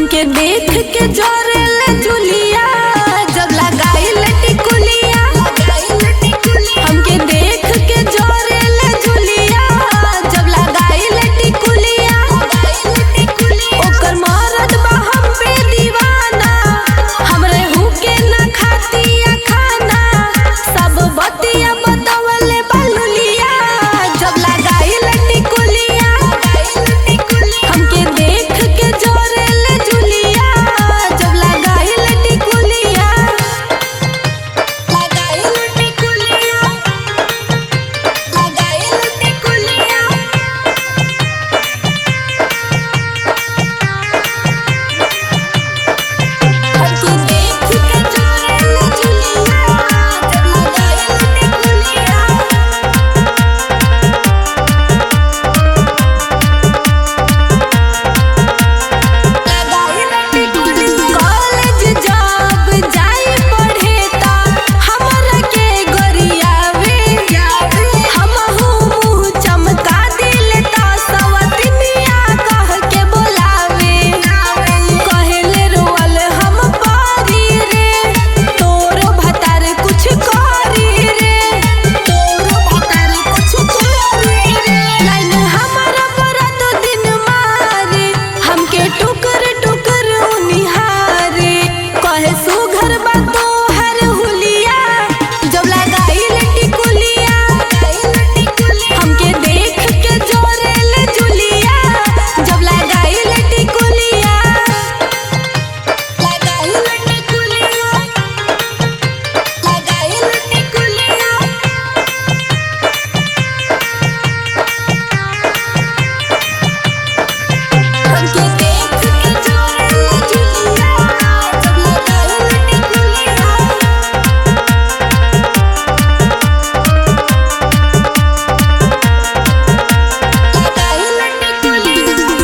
हमके देख के जोरेले झुलिया जब लगाइल टिकुलिया। हमके देख के जोरेले झुलिया जब लगाइल टिकुलिया। ओकर मरद बा हम पे दीवाना, हमरे हुके ना खातिया खाना। सब बतिया बतावले बलुलिया जब लगाइल टिकुलिया। हमके देख के जोरेले झुलिया जब लगाइल टिकुलिया। लगाइल टिकुलिया, लगाइल टिकुलिया। हमके देख के जोरेले झुलिया जब लगाइल टिकुलिया। कॉलेज जब जाई पढ़े ता हमरा के गोरियावे। हमहू मुँह चमका दिल ता सवतनिया कह के बोलावे। कहेले रोअल हम पारी रे, तोरो भतार कुछ करी रे, तोरो भतार कुछ करी रे। लाइन हमारा बरात दिन मारे, हमके टुकर टुकर निहारे। कहे सुघर बा तोहर हुलिया जब लगाइल टिकुलिया। हमके देख के जोरेले झुलिया जब लगाइल टिकुलिया। लगाइल टिकुलिया, लगाइल टिकुलिया। हमके देख के जोरेले झुलिया जब लगाइल टिकुलिया।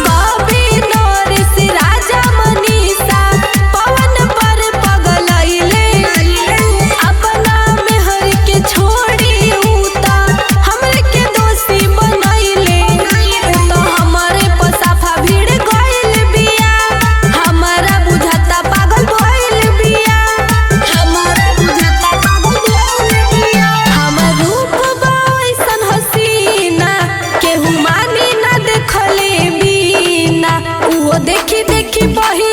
कभी नरेश राजा मनीषा पवन पर पगलैले। अपना मेहर के छोड़ी उता हमरे के दोषी बनैले। उ तो हमरे पसाफा भीड़ गइल बिया, हमरा बुझाता पागल भइल बिया, हमरा बुझाता पागल भइल बिया। हमर रूप बा ऐसन हसीना, केहू मानी ना देखले बिना। उहो देखी देखी बही